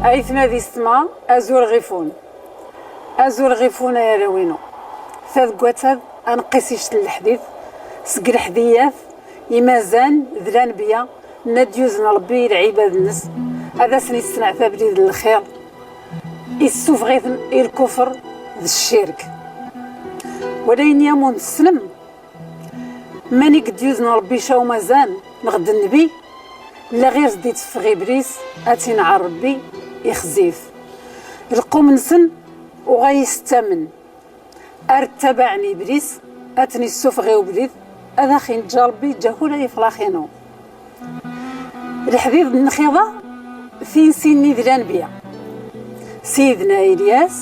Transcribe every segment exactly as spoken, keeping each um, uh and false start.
Aytma d yessetma, azul ɣif-wen. Azul ɣif-wen ay arraw-inu. Tadeggat-ad ad nqis ict n leḥdit seg leḥdiyat imazan d lanbya nna d-yuzen Ṛebbi i lɛibad-nnes, ad asen-issenɛet abrid n lxir, issufeɣ-iten i lkufr d ccirk. Wala ayen yamun tessnem, mani i d-yuzen Ṛebbi ca umazan neɣ d nnbi, lla ɣir s d-iteffeɣ Iblis ad t-inɛer Ṛebbi, ixzi-t. Lqum-nsen uɣa istettamen. Ar ttabaɛen Iblis, ad ten-issufeɣ i ubrid, ad ax-inǧǧ Ṛebbi, iǧǧa-k ula iflax-inu. Leḥdid n lxiḍa, tin sin-nni d lanbya. Sidna Ilyas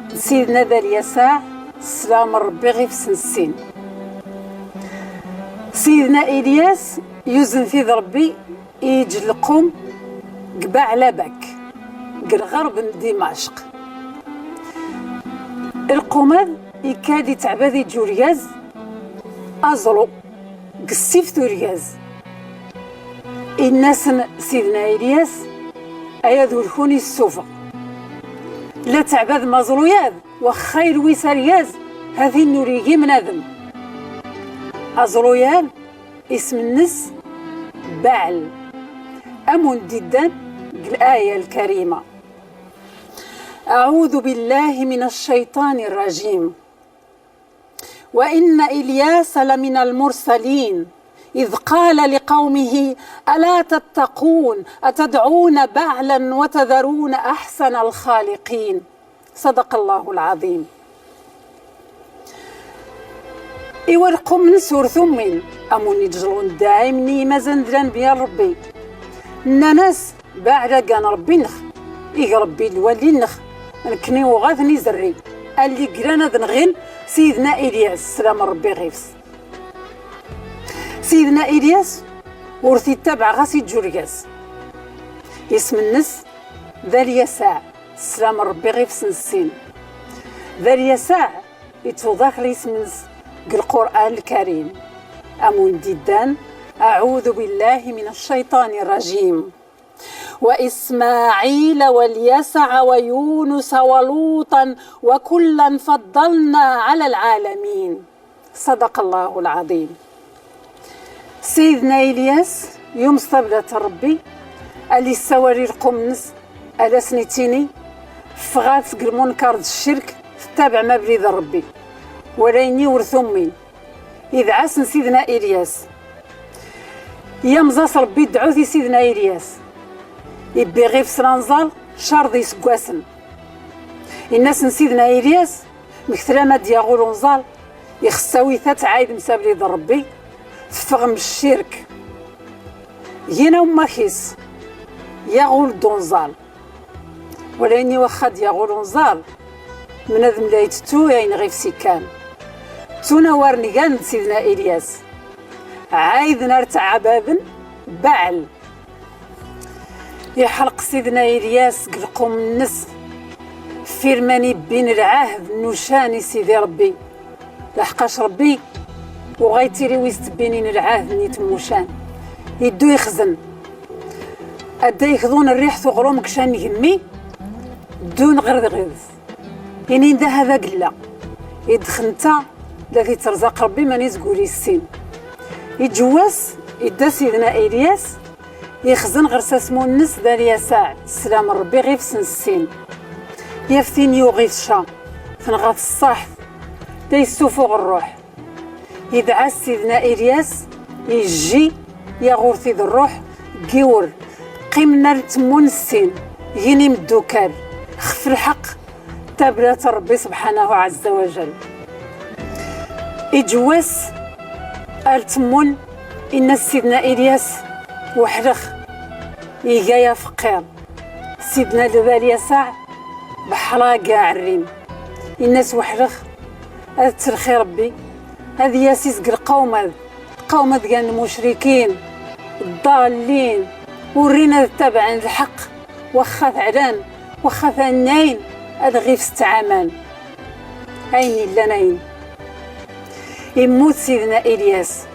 d Sidna Dalyasaɛ, sslam n Ṛebbi ɣif-sen sin. Sidna Ilyas yuzen-t-id Ṛebbi iǧǧ lqum deg Baɛlabak, deg lɣerb n Dimacq. Lqum-ad ikad itteɛbad iǧ urgaz aẓru deg ssift urgaz. Inna-sen Sidna Ilyas, ay ad ur kun-issufeɣ. La tteɛbadem aẓru-yad, waxxa ilwi-s argaz, ha tin ur igi mnadem. Aẓru-yad isem-nnes Baɛl, amun d-iddan deg laya lkarima. أعوذ بالله من الشيطان الرجيم. وإن إلياس لمن المرسلين إذ قال لقومه ألا تتقون أتدعون بعلا وتذرون أحسن الخالقين. صدق الله العظيم. Iwa lqum-nnes ur tumin, amun iǧǧlun ddaɛim n yimazan d lanbya n Ṛebbi. Nnan-as, Baɛl-aga n Ṛebbi-nnex, ig Ṛebbi lwali-nnex, nekkni uɣ ad t-nizerri, allig gran ad nɣin Sidna Ilyas, sslam n Ṛebbi ɣif-s. Sidna Ilyas ur t-ittabaɛ ɣas iǧǧ urgaz. Isem-nnes Dalyasaɛ, sslam n Ṛebbi ɣif-sen sin. Dalyasaɛ ittuḍaf lisem-nnes deg Lqur'an Lkarim. Amun d-iddan, أعوذ بالله من الشيطان الرجيم. وإسماعيل واليسع ويونس ولوطا وكلا فضلنا على العالمين. صدق الله العظيم. Sidna Ilyas yum s tablat n Ṛebbi, ad issawal i lqum-nnes, ad asen-ittini, ffɣat seg lmunkar d ccirk, tettabaɛem abrid n Ṛebbi. Wala ayen i ur tumin. Idɛa-sen Sidna Ilyas. Yamẓ-as Ṛebbi ddeɛwt i Sidna Ilyas. Ibbi ɣif-sen anẓal car d iseggasen. Inna-sen Sidna Ilyas, mektel ama d-yaɣul unẓal, ixessawi-t ad tɛaydem s abrid n Ṛebbi, teffɣem ccirk. Gin awemmak-is, yaɣul-d unẓal. Wala ayen i waxxa d-yaɣul unẓal, mnadem la itettu ayen ɣif-s ikkan. Ttun awar n gan d Sidna Ilyas. Ɛayden ar ttɛabaden Baɛl. Iḥelq Sidna Ilyas deg lqum-nnes, firman ibbin lɛahd n ucan i Sidi Ṛebbi. Laḥqac Ṛebbi uɣa ittili wi s-ttbinin lɛahd-nni temmucan. Iddu ixzen. Adda ikḍun rriḥ tuɣrum gcan gemmi, ddun ɣer dɣi-s. Inin da hada gella. Idxen ta la titterẓaq Ṛebbi mani zgul issin. Iǧewwas, idda Sidna Ilyas, ixzen ɣer-s asmu-nnes Dalyasaɛ, sslam n Ṛebbi ɣif-sen sin. Yaf tin yuɣ itca, tenɣa-t ṣṣaḥt, da issufuɣ ṛṛuḥ. Idɛa-s Sidna Ilyas, ijji, yaɣur-t-id ṛṛuḥ, giwr, qqimen ar ttemmun sin, gin imddukal, xef lḥeqq, tablat n Ṛebbi subḥanahu ɛezza wa jall. Iǧewwas ar ttemmun, inna-s Sidna Ilyas, weḥlex, iga ya feqqir. Sidna Dalyasaɛ, beḥra agi aɛerrim. Inna-s weḥlex, ad ttelxi Ṛebbi, ad yasi seg lqawm-ad, lqawm-ad gan lmucrikin, ddallin, ur rin ad ttabaɛen lḥeqq, waxxa t-ɛlan, waxxa t-annayn, ad ɣif-s ttɛaman. Ayen illan ayen. Immut Sidna Ilyas.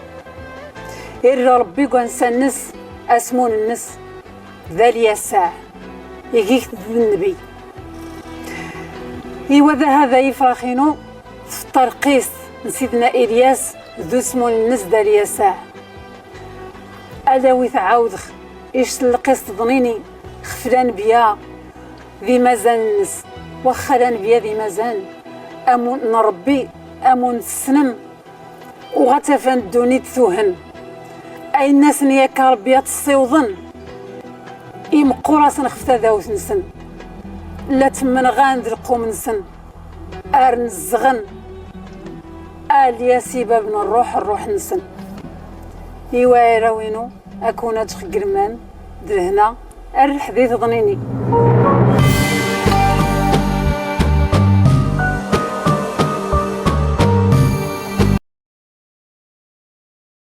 Irra Ṛebbi deg wansa-nnes asmun-nnes Dalyasaɛ. igigt d nnbi. Iwa d ahada ifrax-inu f tṭerqist n Sidna Ilyas d usmun-nnes d Alyasaɛ. Ala wi tɛawdex ict n lqist ḍnini xef lanbya d imazan-nnes, waxxa lanbya d imazan, amun n Ṛebbi, amun tessnem, u ɣa tafan ddunit tuhen. Ayen asen yakka Ṛebbi ad tessiwḍen, imeqqur-asen xef tadawt-nsen, la ttemmenɣan d lqum-nsen, ar nezzɣen, alya s ibab n ṛṛuḥ, ṛṛuḥ-nsen. Iwa arraw-inu, akun ad txeggrman d lehna, ar lḥdit ḍnini.